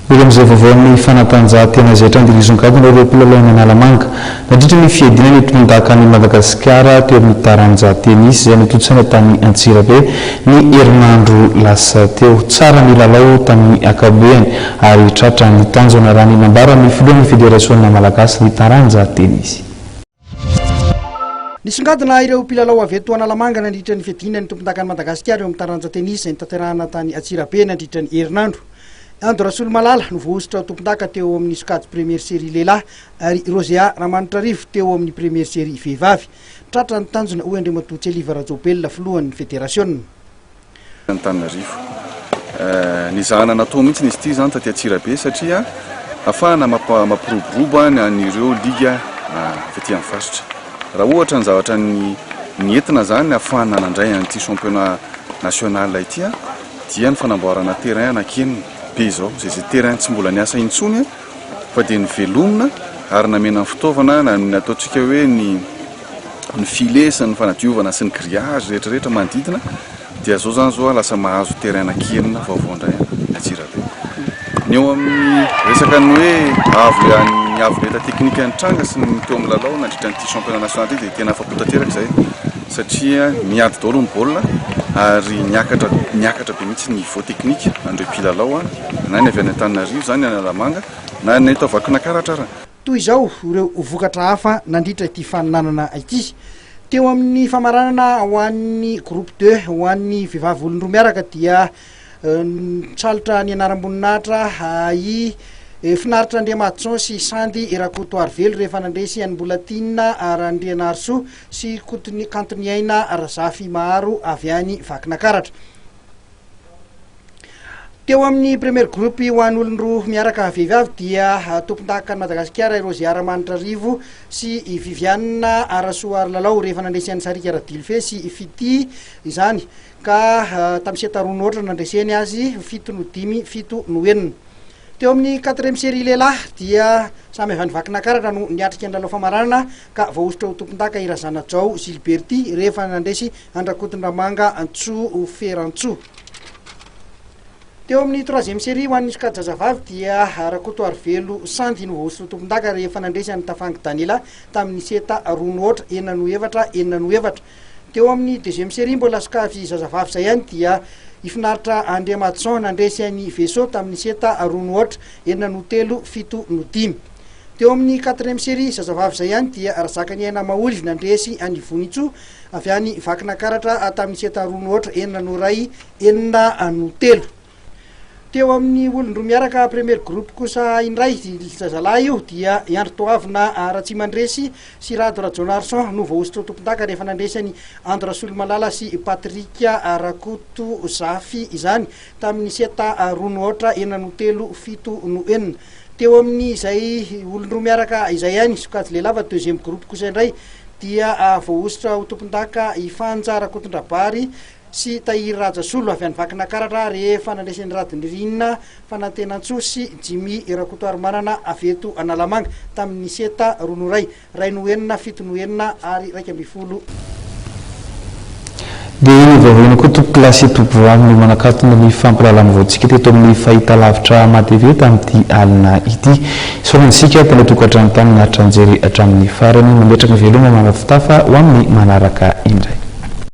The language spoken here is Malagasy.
Mbola amin'izay vaovaon'ny fanatanjahantena izay hatrany dia nisongadina ireo mpilalaon'ny Analamanga nandritra ny fiadiana ny tompon-dakan'i Madagasikara teo amin'ny taranja tenisy izay notontosaina tany Antsirabe ny herinandro lasa teo. Tsara ny lalao tamin'ny ankapobeany ary tratra ny tanjona raha ny nambaran'ny filohan'ny federasiona malagasy ny taranja tenisy. Nisongadina ireo mpilalao avy eto Analamanga nandritra ny fiadiana ny tompondakan'i Madagasikara eo amin'ny taranja tenisy izay notanterahina tany Antsirabe nandritra ny herinandro. Ando Rasolomalala no voahosotra ho tompondaka teo amin'ny sokajy Première Série lehilahy ary Rosea Ramanitrarivo teo amin'ny Première Série vehivavy. Tratra ny tanjona hoy Andriamatoa Tseliva Rajaobelina filohan'ny federasiona. Antananarivo. Nezahana natao mihitsy izy ity izany taty Antsirabe satria ahafahana mampiroborobo an'ireo liga avy aty amin'ny faritra. Raha ohatra ny zavatra nentina izany ahafahana nandray an'ity championnat national ity dia ny fanamboarana terrain anankienina be izao, izay izay terrain tsy mbola niasa intsony fa dia novelomina ary namena ny fitaovana na ny ataontsika hoe ny ny filet sy ny fanadiovana sy ny grillage rehetra rehetra manodidina dia zao zany zao lasa mahazo terrain anankienina vaovao indray any Antsirabe. Ny eo amin'ny resaka ny hoe avo ny avo lenta teknika nitranga sy ny teo amin'ny lalao nandritra an'ity championnat national ity dia tena afa-po tanteraka izay satria miady daholo ny baolina ary niakatra niakatra be mihitsy ny niveau technique an'ireo mpilalao na ny avy any Antananarivo izany any Analamanga na ny eto Vakinankaratra ara. Toy izao ireo vokatra hafa nandritra ity faninanana ity. Teo amin'ny famaranana ho an'ny groupe deux ho an'ny vehivavy olon-droa miaraka dia nisalotra ny anaram-boninahitra i Finaritra Andriamadison sy Sandy Rakotoarivelo rehefa nandresy an'i Mbolatiana Randrianarisoa sy Kotoni Kantoniaina Razafimaharo avy any Vakinakaratra. Teo amin'ny premier groupe ho an'olon-droa miaraka vehivavy dia tompondakan'i Madagasikara i Rosia Ramanitrarivo sy i Viviane Rasoarilalao rehefa nandresy an'i Sarika Radilfe sy i Fitia izany ka tamin'ny seta roa no aotra nandreseny azy, fito no dimy, fito no enina. Teo amin'ny quatrième série lehilahy dia samy avy any Vakinakaratra no niatrika ny lalao famaranana ka voahosotra ho tompondaka i Razanajao Gilberty rehefa nandresy an-dRakotondramanga Antsoa Ferantsoa. Teo amin'ny troisième série ho an'ny sokajy zazavavy dia Rakotoarivelo Sandy no voahosotra ho tompondaka rehefa nandresy an'i Tafangy Daniela tamin'ny seta roa no aotra, enina no efatra, enina no efatra. Teo amin'ny deuxième série mbola sokajy zazavavy izay ihany dia i Finaritra Andriamadison nandresy an'i Veso tamin'ny seta roa no aotra, enina no telo, fito no dimy. Teo amin'ny quatrième série zazavavy izay ihany dia Razakaniaina Maholy nandresy an'i Vonintsoa avy any Vakinakaratra tamin'ny seta roa no aotra, enina no iray, enina no telo. Teo amin'ny olon-droa miaraka premier groupe kosa indray, zazalahy io, dia i Andry Toavina Ratsimandresy sy Rado Rajaonarison no voahosotra ho tompondaka rehefa nandresy an'i Andro Rasolomalala sy Patrick Rakotozafy izany tamin'ny seta roa no aotra, enina no telo, fito no enina. Teo amin'izay olon-droa miaraka izay ihany, sokajy lehilahy fa deuxième groupe kosa indray dia voahosotra ho tompondaka i Fanja Rakotondrabary sy Tahiry Rajasolo avy any Vakinakaratra rehefa nandresy an'i Radonirina Fanantenantsoa sy Jimmy Rakotoarimanana avy eto Analamanga tamin'ny seta roa no iray, iray no enina, fito no enina ary 11. Dia iny vaovao iny koa tompokolahy sy tompovavy no manakatona ny fampahalalam-vaovaontsika teto amin'ny fahitalavitra Matv tamin'ity alina ity. Isaorana isika tany an-tokantrano tany naharitra nijery hatramin'ny farany. Mametraka veloma manafitafa ho amin'ny manaraka indray.